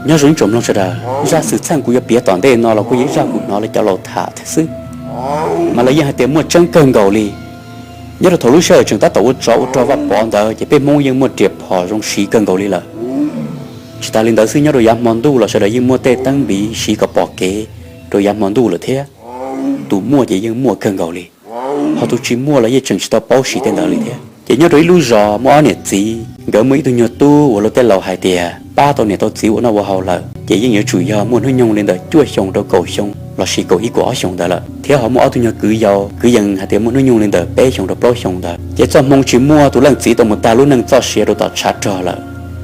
Nyob zoo ib tsoom mloog sawv daws, zaj xwm txheej kuv yuav piav tom ntej no los kuj yog ib zaj kuv hnov lawv cov laus tham thiab xwb, mas lawv yeej hais tias muaj tseeb kawg nkaus li. Nyob rau thaum lub sij hawm tseem tab tom ua tsov ua rog vaj pov ntawd ces peb Hmoob yeej muaj riam phom zoo siv kawg nkaus li lawm. Tsis tas li ntawd xwb, nyob rau yav hmo ntuj los sawv daws yeej muaj tej teeb npiv siv kom pom kev rau yav hmo ntuj lawm thiab. Tus muaj ces yeej muaj kawg nkaus li, ho tus tsis muaj los yeej tseem tsis tau paub siv tej ntawd li thiab. Ces nyob rau ib lub zos muaj ob niam txiv, nkawd muaj ib tug nyuag tub uas luag tej laus hais tias pab tau niam tau txiv ua noj ua haus lawm ces yeej yuav tsum yog muaj hnub nyoog li ntawm cuaj xyoo rau kaum xyoo lossis kaum ib kaum ob xyoos ntawd lawm, thiab ho muaj ob tug nyuag kwv yau, kwv yees hais tias muaj hnub nyoog li ntawm peb xyoos rau plaub xyoos ntawd. Ces txoj hmoo tsis muaj, tus leej txiv tau mus tag lub neej txoj sia rau tom tshav rog lawm,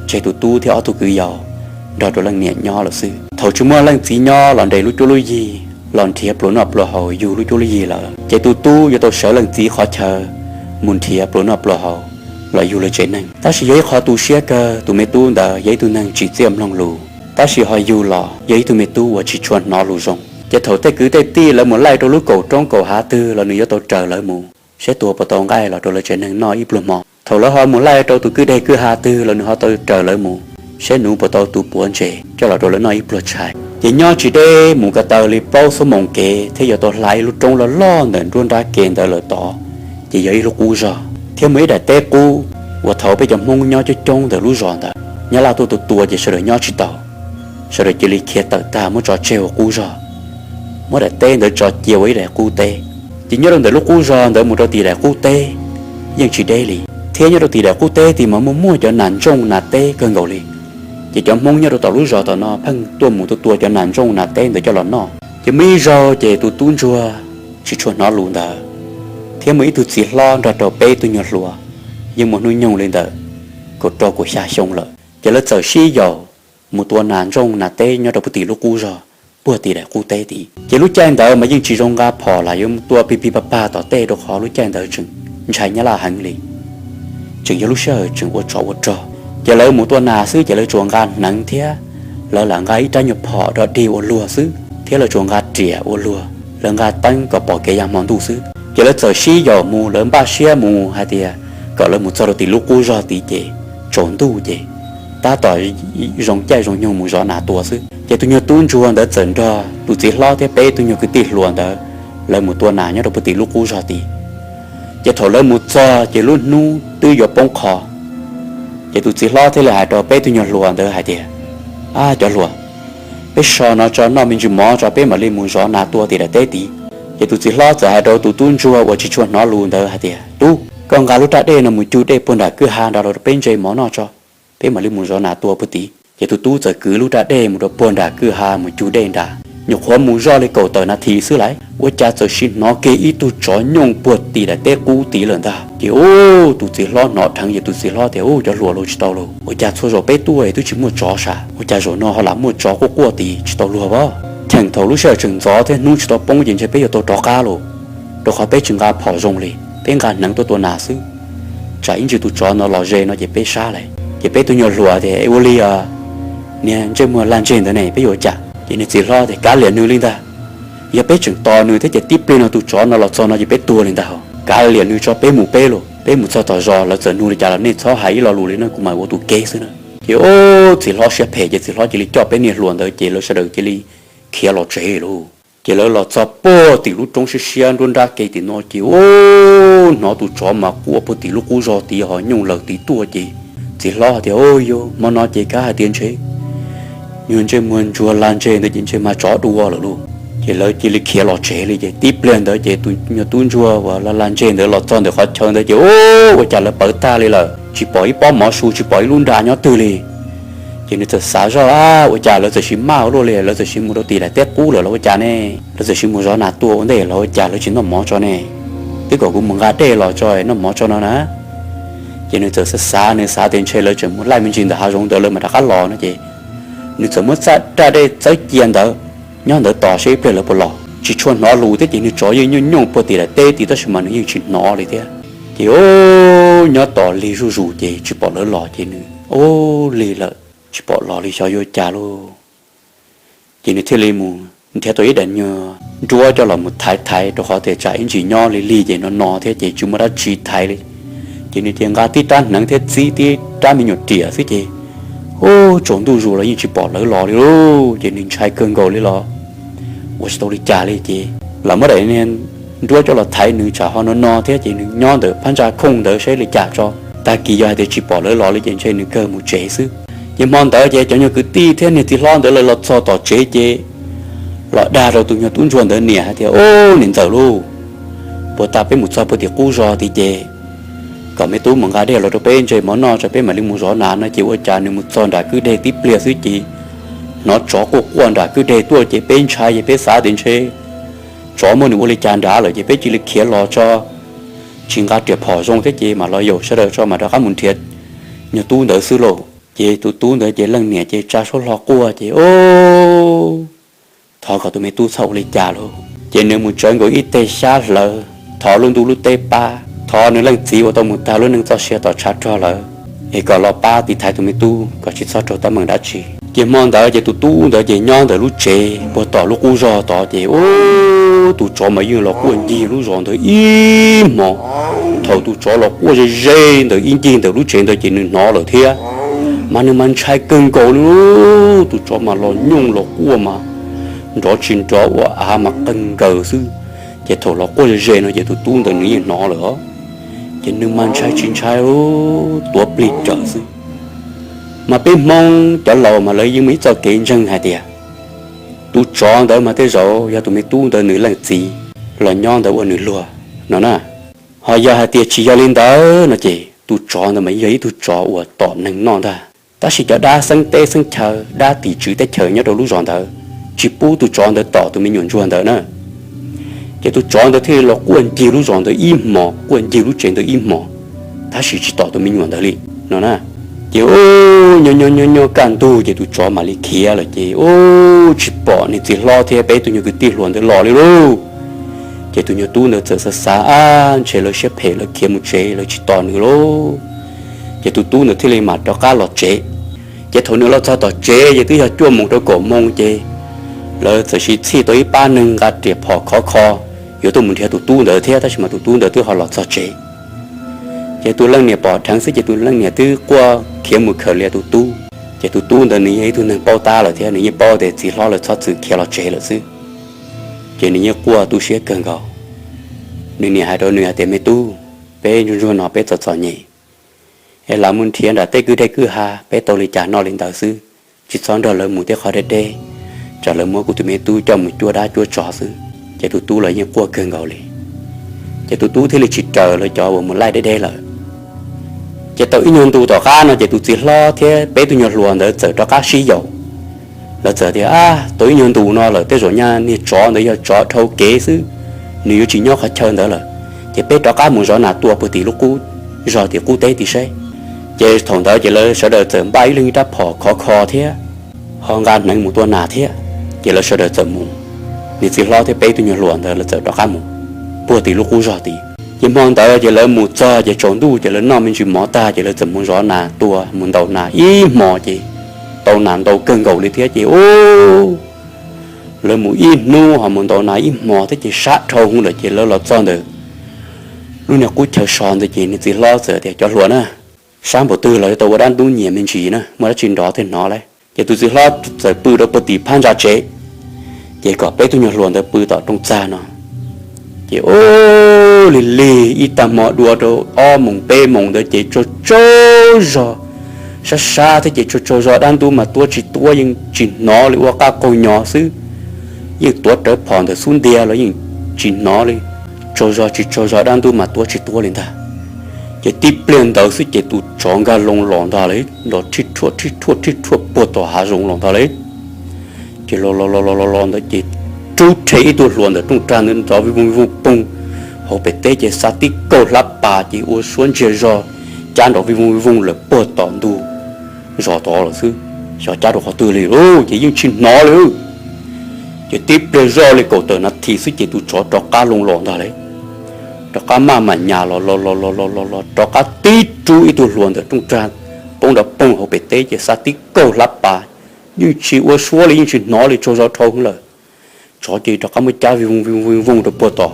tseg tus tub thiab ob tug kwv yau nrog rau leej niam nyob lawm xwb. Thaum tsis muaj leej txiv nyob los nres lub cuab lub yig los nrhiav pluas noj pluas haus yug lub cuab lub yig lawm, ces tus tub yuav tau sawv leej txiv qhov chaw mus nrhiav pluas noj pluas haus los yug lawv tsev neeg. Tab sis yog ib qho tu siab kawg, tus me tub ntawd yog ib tug neeg tsis txiaj mloog lus, tab sis ho yug los yog ib tug me tub uas tsis tshua hnov lus zoo. Ces thaum tej kwv tej tij lawv mus laij rau lub kaum roob kaum hav twg los nws yuav tau raws lawv mus saib tua puas tau nqaij los rau lawv tsev neeg noj ib pluag hmo. Thaum lawv ho mus laij rau tus kwj deg kwj ha twg los nws ho tau raws lawv mus saib nuv puas tau tus puav ntses coj los rau lawv noj ib pluag tshais. Ces nyob tsis deb mus ko taw li plaub xuab moos kev thiab yuav tau hla ib lub roob loj loj ntawm nruab nrab ke ntawd lawm tod, ces yog ib lub qub zog thiab muaj ib daim teb qub uas thaum peb cov Hmoob nyob coob coob ntawm lub zos ntawd, Nyab Laj tuaj tua tua ces sawv daws nyob tsis tau. Sawv daws cia li khiav tawm tag muab tso tseg ua qub zog, muab daim teb ntawd tso cia ua ib daim qub teb. Ces nyob rau ntawm lub qub zog ntawd mus rau tim daim qub teb yeej tsis deb li, thiab nyob rau tim daim qub teb tid mas muaj muaj cov nas ntsooj nas teb kawg nkaus li. Ces cov Hmoob nyob rau tom lub zos tom no pheej tuaj mus tua tua cov nas ntsooj nas teb ntawd coj los noj. Ces muaj ib zaug ces tus tub ntsuag tsis tshua hnov lus ntawd thiab muaj ib tug txiv hlob nrog rau peb tug nyuag hluas yeej muaj hnub nyoog li ntawm kaum rau kaum xya xyoo lawm, ces lawv txawm sib yaum mus tua nas ntsooj nas teb nyob rau puag tim lub qub zog puag tim daim qub teb tid. Ces lub caij ntawd mas yeej tsis zoo nqa phom los yuav mus tua pig pig pag pag tom tej rau qhov lub caij ntawd tseem ntshai Nyab Laj heev li, tseem yog lub sij hawm tseem ua tsov ua rog. Ces lawv mus tua nas xwb ces lawv tsuas nqa hneev thiab lawv lam nqa ib rab nyuag phom rov dig ua luag xwb, thiab lawv tsuas nqa riam ua luag, lawv nqa teeb kom pom kev yav hmo ntuj xwb. Ces lawv txawm sib yaum mus, lawv npaj siab mus hais tias kom lawv mus txog rau tim lub qub zog tid ces tsaus ntuj ces tab tom zoo caij zoo nyoog mus zov nas tua xwb. Ces tus nyuag tub ntsuag ntawd txawm nrog tus txiv hlob thiab peb tug nyuag kwv tij hluas ntawd lawv mus tua nas nyob rau puag tim lub qub zog tid. Ces thaum lawv mus txog ces lub hnub twb yuav poob qho. Ces tus txiv hlob thiaj li hais rau peb tug nyuag hluas ntawd hais tias, A cov hluas, peb so no tso noj me ntsis mov tso peb mam li mus zov nas tua tim daim teb tid. Ces tus txiv hlob txawm hais rau tus tub ntsuag uas tsis tshua hnov lus ntawd hais tias, Tub, koj nqa lub raj dej no mus cug dej puag nram kwj ha nrad los rau peb ntse mov noj tso, peb mam li mus zov nas tua puag tid. Ces tus tub txawm kwv lub raj dej mus rau puag nram kwj ha mus cug dej nrad. Nyuam qhuav mus zoj li kaum tawm nas this xwb lawm, ua cas txawm sim hnov kiag ib tug tsov nyooj puag tim daim teb qub tid lawm ntag. Ces ub, tus txiv hlob hnov dheev ces tus txiv hlob tias, Ub, cov hluas, luag tsis tau lauj, ua cas txhua zaus peb tuaj twb tsis muaj tsov sav, ua cas zaum no ho lam muaj tsov quaj quaj tid, tsis tau luag as. Cheem thaum lub sij hawm tseem ntxov thiab hnub tsis tau poob ces ntshe peb yuav tau rov qab lauj, rau qhov peb tsis nqa phom zoo li, peb nqa hneev tuaj tua nas xwb. Tsam ib ntsis tus tsov no los ze no ces peb sab lawm. Ces peb tug nyuag hluas tias, Ua li os, niag ntsej muag lag ntseg ntawd ne, peb yuav ua cas? Ces nws txiv hlob tias, Kav liam nws li ntag. Yog peb tseem tos nws thiab ces tib pliag no tus tsov no los txog no ces peb tuag li ntag. Kav liam nws tso, peb mus peb lauj. Peb mus txog tom zos lawv txawm nug li cas los nej txhob hais ib lo lus li no, kuv mam ua tus kev xwb na. Ces ub, txiv hlob siab phem ces txiv hlob cia li coj peb niag hluas ntawd ces lawv sawv daws cia li khiav los tsev lauj. Ces lawv los txog puag tim lub roob siab siab nruab nrab ke tim no ces ub, hnov tus tsov mas quaj puag tim lub qub zog tid ho nyooj lawm tid tuaj ces txiv hlob tias, Ub, yog hmo no ces kav hais tias ntshe nyuag ntsej muag ntsuag lag ntseg ntawd ces ntshe mas tsov dua lawm lauj. Ces lawv cia li khiav los tsev li. Ces tib pliag ntawd ces tus nyuag tub ntsuag uas lag lag ntseg ntawd los txog ntawm qhov chaw ntawd ces ub, ua cas lawv pawv tag li lawm, tsis pom ib pob mov su, tsis pom ib lub nra nyob twg li. Ces nws txawm xav zoj, Ua cas lawv txawm sim maj ua luaj li, lawv txawm sim mus rau tim daim teb qub lawm los ua cas ne? Lawv txawm sim mus zov nas tua ua ntej los ua cas lawv tsis noj mov tso ne? Twb kom kuv mus nqa dej los tso noj mov tso no na. Ces nws txawm xav xav, nws xav tias ntshe lawv tseem mus laij me ntsis ntawm hav zoov ntawd lawv mam rov qab los no ces nws txawm muab raj dej txawb cia ntawd, nyob ntawd tos seb ib pliag lawv puas los. Tsis tshua hnov lus thiab ces nws tsov yeej nyooj nyooj puag tim daim teb tid tab sis mas nws yeej tsis hnov li thiab. Ces ub, nyob tos lig zuj zus ces tsis pom lawv los ces nws ub, lig lawm tsis pom los li xyov yuav cas lauj. Ces nws thiaj li mus nrhiav tau ib daim nyuag nruab coj los mus thaiv thaiv rau qhov tias tsam ib ntsis nyob li lig ces no no thiab ces tsis muaj dab tsi thaiv li. Ces nws cia nqa tib rab hneev thiab txib tib rab me nyuam riam xwb ces Ub, tsaus ntuj zus los yeej tsis pom lawv los li lauj. Ces nws ntshai kawg nkaus li los ua tsis tau li cas li ces lawv muab daim niag nruab coj los thaiv nws tsam ho no no thiab ces nws nyob ntawm phab ntsa khooj ntawd saib li cas tso. Tag kis yog hais tias tsis pom lawv los li ces ntshe nws kawg mus tsev xwb. Ces hmo ntawd ces cov nyuag kwv tij thiab niag txiv hlob ntawd lawv los txog tom tsev ces los dag rau tus nyuag tub ntsuag ntawd niam hais tias, Ub, niam ntxawm lauj, puag ta peb mus txog puag tim qub zos tid ces kom me tub mus nqa dej los rau peb ntse mov noj tso peb mam li mus zov nas no ces ua cas nws mus txog nram kwj deg tib pliag xwb ces hnov tsov quaj quaj nram kwj deg tuaj ces peb ntshai ces peb xav tias ntshe tsov muab nws ua li cas nrad lawm ces peb cia li khiav los tso, tsis nqa riam phom zoo thiab ces mam los yaum sawv daws tso mam rov qab mus nrhiav nyuag tub ntawd xwb lauj. Ces tus tub ntawd ces leej niam ces tsa suab hlo quaj ces, Ub, thov kom tus me tub txhob ua li cas lauj. Ces nws mus tsawv nkaus ib teg xyab hlawv, thov lub ntuj lub teb pab, thov nws leej txiv uas tau mus tag lub neej txoj sia tom tshav rog lawm es kom los pab tiv thaiv tus me tub kom tsis txhob raug teeb meem dab tsi. Ces hmo ntawd ces tus tub ntawd ces nyob ntawm lub tsev puag tom lub qub zos tod ces ub, tus tsov mas yeej los quaj ncig lub zos ntawd ib hmos. Thaum tus tsov los quaj ze ze ntawm ib ncig ntawm lub tsev ntawd ces nws hnov lawm thiab, mas nws mas ntshai kawg nkaus li. Tus tsov mas los nyooj los quaj mas nrov tsis nrov ua av mas qeeg nkaws xwb. Ces thaum los quaj ze ze no ces tus tub ntawd nws yeej hnov lawm os. Ces nws mas ntshai tsis ntshai, tuav plig cawm xwb. Mas peb Hmoob cov laus mas lawv yeej muaj ib txoj kev ntseeg hais tias tus tsov ntawd mas tej zaum yog tus me tub ntawd nws leej txiv los nyob ntawd ua nws luag no na. Ho yog hais tias tsis yog li ntawd no ces tus tsov ntawd mas yog ib tug tsov uas tom neeg noj ntag. Tab sis cov dab xeeb teb xeeb chaw, dab tim tswv teb chaws nyob rau lub zos ntawd tsis pub tus tsov ntawd tom tus me nyuam ntsuag ntawd na. Ces tus tsov ntawd thiaj li los quaj ncig lub zos ntawd ib hmos, quaj ncig lub tsev ntawd ib hmos, tab sis tsis tom tus me nyuam ntawd li no na. Ces ub, nyob nyob nyob nyob kaj ntug ces tus tsov mam li khiav lawm ces ub, tsis pom niag txiv hlob thiab peb tug nyuag kwv tij hluas ntawd los li lauj. Ces tus nyuag tub ntawd txawm xav xav, Ab, ntshe lawv siab phem lawv khiav mus tsev lawv tsis tos nws lauj. Ces tus tub ntawd thiaj li mam rov qab los tsev. Ces thaum nws los txog tom tsev ces twb yog cuaj moos rau kaum moos ces lawv txawm sis txhij tau ib pab neeg nqa riam phom khov kho yuav tuaj mus nrhiav tus tub ntawd thiab, tab sis mas tus tub ntawd twb ho los txog tsev. Ces tus leej niam pom dheev xwb ces tus leej niam twb quaj khiav mus khaws lias tus tub. Ces tus tub ntawd nws yog ib tug neeg paub tab lawm thiab nws yeej paub tias txiv hlob lawv txhob txwm khiav los tsev lawm xwb. Ces nws yeej quaj tu siab kawg nkaus. Nws niam hais rau nws hais tias, Me tub, peb ntsuag ntsuag no peb txom txom nyem es lam mus nrhiav nram tej kwj deg kwj ha peb tau li cas noj li ntawd xwb, tsis txhob nrog lawv mus tej qhov deb deb, tsam lawv muab kuv tus me tub coj mus cuab dab cuab tsov xwb. Ces tus tub los yeej quaj kawg nkaus li. Ces tus tub thiaj li tsis raws lawv cov uas mus laij deb deb lawm. Ces tau ib nyuag ntu tom qab no ces tus txiv hlob thiab peb tug nyuag hluas ntawd txawm rov qab sib yaum. Lawv txawm tias, Ab, tau ib nyuag ntu no lawm tej zaum nyaj niag tsov ntawd yog tsov dhau kev xwb, nws yuav tsis nyob qhov chaw ntawd lawm. Ces peb rov qab mus zov nas tua puag tim lub qub zog tim qub teb tim saib. Ces thaum ntawd ces lawv sawv daws txawm npaj ib leeg ib rab phom khov kho thiab ho nqa hneev mus tua nas thiab. Ces lawv sawv daws txawm mus, niag txiv hlob thiab peb tug nyuag hluas ntawd lawv txawm rov qab mus puag tim lub qub zog tid. Ces hmo ntawd ces lawv mus txog ces tsaus ntuj ces lawv noj me ntsis mov tag ces lawv txawm mus zov nas tua mus ntaus nas ib hmos ces tau nas ntau kawg nkaus li thiab ces ub, lawv mus ib hnub ho mus ntaus nas ib hmos thiab ces sab dhau hwv lawm ces lawv los txog ntawm lub niag qub chaw so ntawd ces niag txiv hlob txawm tias, Cov hluas na, sab npaum twg los yuav tau ua dab ntub nyias me ntsis na, muaj dab tsi nrov thiaj hnov lauj. Ces tus txiv hlob txawm pw rau puag tim phab ntsa tsev, ces kom peb tug nyuag hluas ntawd pw tom rooj txag no. Ces ub, lig lig ib tag hmo dua rau ob moos peb moos ntawd ces tsaug tsaug zog, sab sab thiab ces tsaug tsaug zog dab ntub mas tuab tsis tuab yeej tsis hnov li, ua qaj qaug nyo xwb. Yeej tuav rawv phom ntawm xub ntiag los yeej tsis hnov li, tsaug zog tsis tsaug zog dab ntub mas tuab tsis tuab li ntag. Ces tib pliag ntawd xwb ces tus tsov nkag loo los ntag li, los rhij rhuaj rhij rhuaj rhij rhuaj puag tom hav zoov los ntag li. Ces los los los los los los ntawd ces rub rhe ib tug hluas ntawm rooj rag ntawd nrov vij voog vij voog poog hauv pem teb ces xa tib kaug hlab pas ces ua suab ntsiag zog cab nrov vij voog vij voog lawm puag tom ntug zos tod lawm xwb. Xyov cab rau qhov twg li lauj, ces yeej tsis hnov li. Ces tib pliag zoj li kaum tawm nas this xwb ces tus tsov rov qab loo los ntag li. Rov qab maj mam nyas los los los los los los los rov qab tib rub ib tug hluas ntawm rooj rag poob nrov poog hauv pem teb ces xa tib kaug hlab pas, yeej tsis ua suab li, yeej tsis hnov li, tsaug zog dhau hwv lawm. Tsov ces rov qab muab cab vij voog vij voog vij voog rau puag tom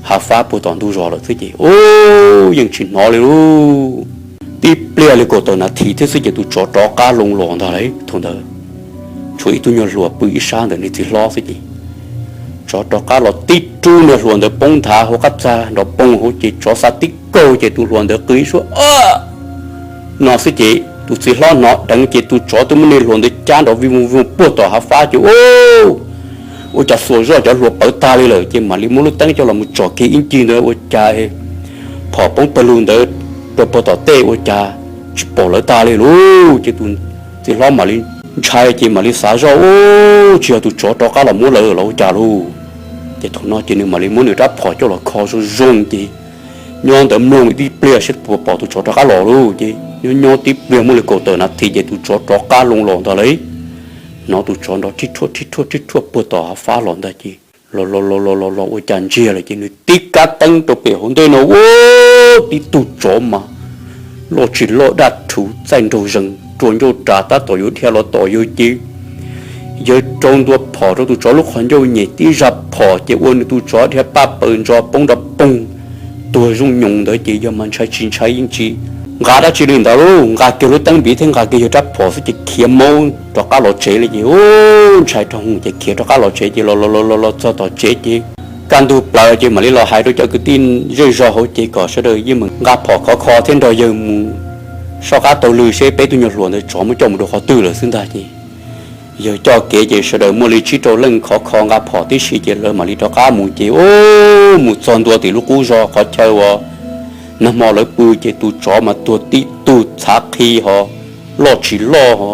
hav fab puag tom ntug zos lawm xwb ces ub, yeej tsis hnov li lauj. Tib pliag li kaum tawm nas this thiab xwb ces tus tsov rov qab loo los ntag lauj. Thaum ntawd tshuav ib tug nyuag hluas pw ib sab ntawm nws txiv hlob xwb ces tsov rov qab los tib rub niag hluas ntawd poob nthav hauv qab txag nrov poog hauv ces tsov xa tib kaug ces tus hluas ntawd qw ib suab no xwb ces tus txiv hlob hnov dheev ces tus tsov twb muab niag hluas ntawd cab nrov vij voog vij voog puag tom hav fab ces ua cas xuas zoj cov hluas pawv tag li lawm ces mam li muab lub teeb coj los mus tsom kiag ib ncig ntawd ua cas phom poob pawg lug ntawd rau puag tom tej ua cas tsis pom lawv tag li lauj. Ces tus txiv hlob mam li ntshai ces mam li xav zoj ua tsis yog tus tsov rov qab los muab lawv los ua cas lauj. Ces thaum no ces nws mam li muab nws rab phom coj los kho zoo zoo ces nyob ntawd mloog tib pliag saib puas pom tus tsov rov qab los lauj. Ces nyob nyob tib pliag muaj li kaum tawm nas this ces tus tsov rov qab loo los ntag lauj. Hnov tus tsov nrov rhib rhuaj rhib rhuaj rhib rhuaj puag tom hav fab los ntag ces los los los los los los ua cas ntsiag lawm ces nws tib kab teeb rau pem hauv ntej no ua tib tug tsov mas loj tsis loj daj rhuv txaij nraug zees rua ncauj ras tab tom yuav dhia los tom yawg ces yawg rau ntua phom rau tus tsov lub qhov ncauj nyem tib zaj phom ces ua nws tus tsov dhia paj paws ntso poob nrov poog tuag zooj nyoos ntawd ces yawg mas ntshai tsis ntshai yeej tsis nqa dab tsi li ntawd lauj, nqa kiag lub teeb npiv thiab nqa kiag yawg rab phom xwb ces khiav maub rov qab los tsev li ces ntshai rau hwv ces khiav rov qab los tsev ces los los los los txog tom tsev ces kaj ntug plaws ces mam li los hais rau cov kwv tij zej zog hauv ces kom sawv daws yeej meem nqa phom khov kho thiab nrog yawg mus soj qab taug lw seb peb tug nyuag hluas ntawd tsov muab coj mus rau qhov twg lawm xwb ntag ces yawg coj kev ces sawv daws muaj li tsib rau leej khov kho nqa phom tib si ces lawv mam li rov qab mus ces mus txog ntua tim lub qub zos qhov chaw uas nag hmo lawv pw ces tus tsov mas tuag tib tug txhav qhi ho loj tsis loj ho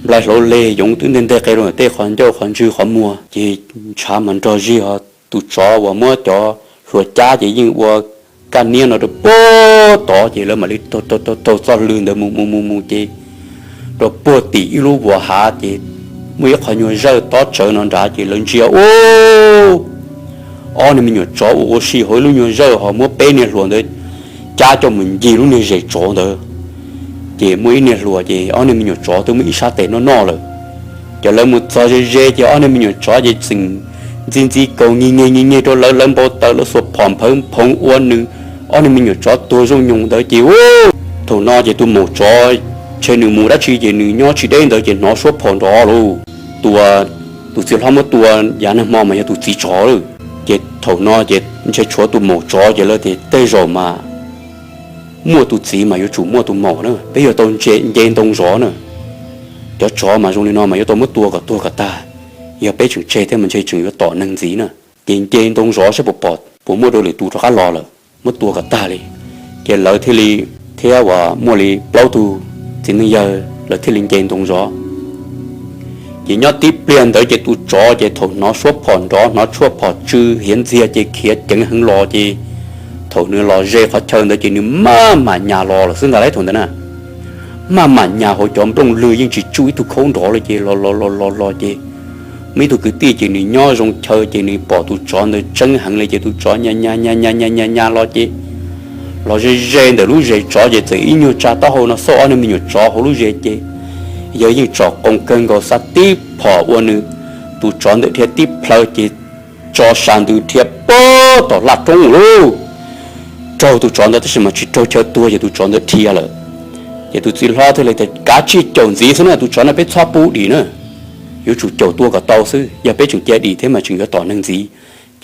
nplai hlauv leg yoov twb nteg nteg qe rau tej qhov ncauj qhov ntswg qhov muag ces ntshav mas nrog zig ho tus tsov uas muab cov hluas cab ces yeej ua kaj niab no rau puag tod ces lawv mam li taug taug txoj lw ntawd mus mus mus mus ces rau puag tim ib lub vuas hav ces muaj ib qho nyuag zawj tob tsawv no nrad ces lawv ntsia ua ob niag me nyuam tsov ua ua si hauv ib lub nyuag zawj ho muab peb niag hluas ntawd cab coj mus ncig lub niag zes tsov ntawd. Ces muaj ib niag hluas ces ob niag me nyuam tsov twb muab ib sab tes noj noj lawm. Ces lawv mus txog ze ze ces ob niag me nyuam tsov ces txeem ntxi ntxi kaus nyig nyeg nyig nyeg rau lawv, lawv npau taws lawv xuas phom nphawv nphoov ua nws ob niag me nyuam tsov tuag zooj nyoos ntawd ces thaum no ces tus maum tsov ntshe nws mus dab tsi ces nws nyob tsis deb ntawd ces hnov suab phom nrov lauj. Tus, tus txiv hlob muab tua yav nag hmo mas yog tus txiv tsov lawm. Ces thaum no ces ntshe tshuav tus maum tsov ces lawv tias tej zaum mas muaj tus txiv mas yuav tsum muaj tus maum na, peb yuav tau nce ntoo zov na. Cov tsov mas zoo li no mas yuav tau muab tua kom tuag kom tag, yog peb tseem tseg thiab mas ntshe tseem yuav tom neeg ntxiv na. Ces nce ntoo zov saib puas pom puas muaj dua lwm tus rov qab los lawm, muab tua kom tag li. Ces lawv thiaj li, thiab uas muaj li plaub tug txiv neej yawg lawv thiaj li nce ntoo zov. Ces nyob tib pliag ntawd ces tus tsov ces thaum hnov suab phom nrov hnov tshuaj phom tsw hiav ntxiag ces khiav ceev heev los ces thaum nws los ze qhov chaw ntawd ces nws maj mam nyas los lawm xwb ntag lauj. Thaum ntawd na maj mam nyas hauv cov nplooj lwg yeej tsis tsuj ib tug khaub nrov li ces los los los los los ces muaj ib tug kwv tij ces nws nyob zoo chaw ces nws pom tus tsov ntawd tseeb heev li ces tus tsov nyas nyas nyas nyas nyas nyas los ces los ze ze ntawm lub zes tsov ces txawm ib nyuag tsa taub hau no xauj ob niag me nyuam tsov hauv lub zes ces yawg yeej tsom qoos kawg nkaus xa tib phom ua nws tus tsov ntawd dhia tib plhaw ces tso sa ntws dhia puag tom laj roob lauj. Raug tus tsov ntawd tab sis mas tsis raug chaw tuag ces tus tsov ntawd dhia lawm. Ces tus txiv hlob thiaj li tias kav tsij caum ntxiv xwb na, tus tsov no peb txhob pub dim na, yuav tsum caum tua kom tau xwb, yog peb tseem cia dim thiab mas tseem yuav tom neeg ntxiv.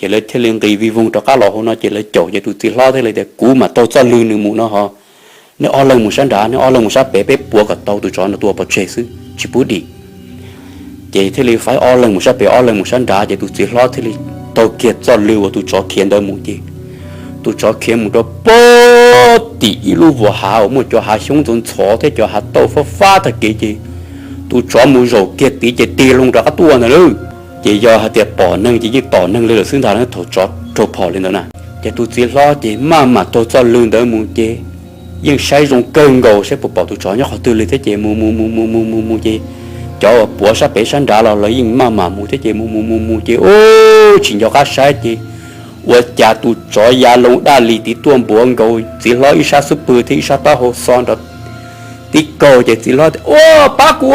Ces lawv thiaj li nqis vij voog rov qab los hauv no ces lawv caum ces tus txiv hlob thiaj li tias kuv mam taug txoj lw nws mus no ho, nej ob leeg mus sab nrad, nej ob leeg mus sab pem, peb puav kom tau tus tsov no tua pov tseg xwb tsis pub dim. Ces thiaj li faib ob leeg mus sab pem ob leeg mus sab nrad ces tus txiv hlob thiaj li taug kiag txoj lw uas tus tsov khiav ntawd mus ces tus tsov khiav mus rau puag tim ib lub vuas hav uas muaj cov hav xyoob ntxhov ntxhov thiab cov hav tauj fab fab tag kev ces tus tsov mus zaum kiag tid ces tig loo rov qab tuaj ntag lauj. Ces yog hais tias pom neeg ces yeej tom neeg li lawm xwb ntag na thaum tsov raug phom li ntawd na. Ces tus txiv hlob ces maj mam taug txoj lw ntawd mus ces yeej saib zoo kawg nkaus saib puas pom tus tsov nyob qhov twg li thiab ces mus mus mus mus mus mus mus ces cov uas puav sab pem sab nrad los lawv yeej maj mam mus thiab ces mus mus mus mus ces ub tsis nco qab saib ces ua cas tus tsov ya loo daj li tid tuaj npuav nkaus txiv hlob ib sab xub pwg thiab ib sab taub hau xo nrov tib kaug ces txiv hlob tias ua pab kuv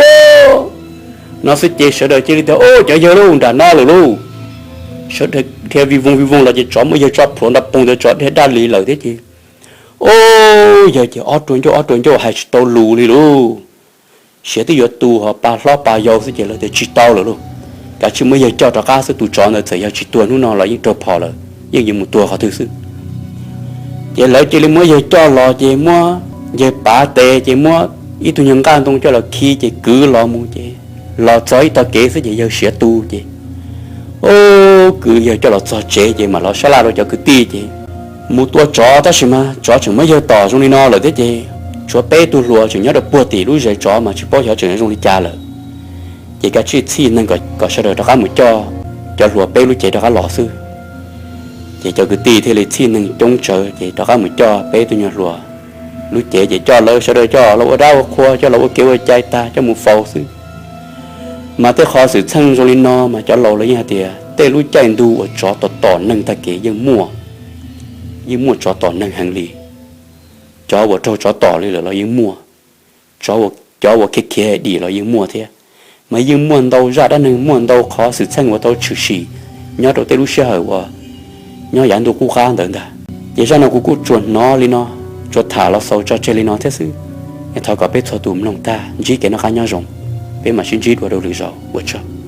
no xwb ces sawv daws cia li tias ub cov yawg lauj nram no lawm lauj. Sawv daws dhia vij voog vij voog los ces tsov muab yawg tso plhuav nrov poog ntawd tsov dhia daj li lawm thiab ces Ub, yawg ces ob rua ncauj ob rua ncauj hais tsis tau lus li lauj. Siav twb yuav tu ho pa hlob pa yau xwb ces lawv tias tsis tau lawm lauj, kav tsij muab yawg coj rov qab xwb, tus tsov ntawd txawm yog tsis tuag hnub no los yeej raug phom lawm, yeej yuav mus tuag qhov twg xwb. Ces lawv cia li muab yawg coj los ces muab yawg pav tes ces muab ib tug nyuag nqaj ntoo coj los khi ces kwv los mus ces los txog ib tog kev xwb ces yawg siav tu ces, ub, kwv yawg coj los txog tsev ces mam los sab laj rau cov kwv tij ces mus tua tsov tab sis mas tsov tseem muab yawg tom zoo li no lawm thiab ces tshuav peb tug hluas tseem nyob rau puag tim lub zes tsov mas tsis paub xyov tseem zoo li cas lawm. Ces kav tsij txhij neeg kom sawv daws rov qab mus coj cov hluas peb lub cev rov qab los xwb. Ces cov kwv tij thiaj li txhij neeg coob tsawv ces rov qab mus coj peb tug nyuag hluas lub cev ces coj lawv sawv daws coj los ua dab ua qhua, coj los ua kev ua cai tag, coj mus faus xwb. Mas tej qhov xwm txheej zoo li no mas cov laus lawv yeej hais tias tej lub caij ntu uas tsov tom tom neeg tag kev yeej muaj, yeej muaj tsov tom neeg heev li. Cov uas raug tsov tom li lawm los yeej muaj, cov uas khiav khiav dim los yeej muaj thiab. Mas yeej muaj ntau zaj dab neeg, muaj ntau qhov xwm txheej uas tau tshwm sim nyob rau tej lub sij hawm uas nyob yav ntuj qub qab ntawd ntag. Ces zaj no kuv kuj tsuas hnov li no, tsuas tham los xaus tso tseg li no thiab xwb. Thov kom peb txhua tus mloog tag ntsib kev noj qab nyob zoo, peb mam sib ntsib dua rau lwm zaus, ua tsaug.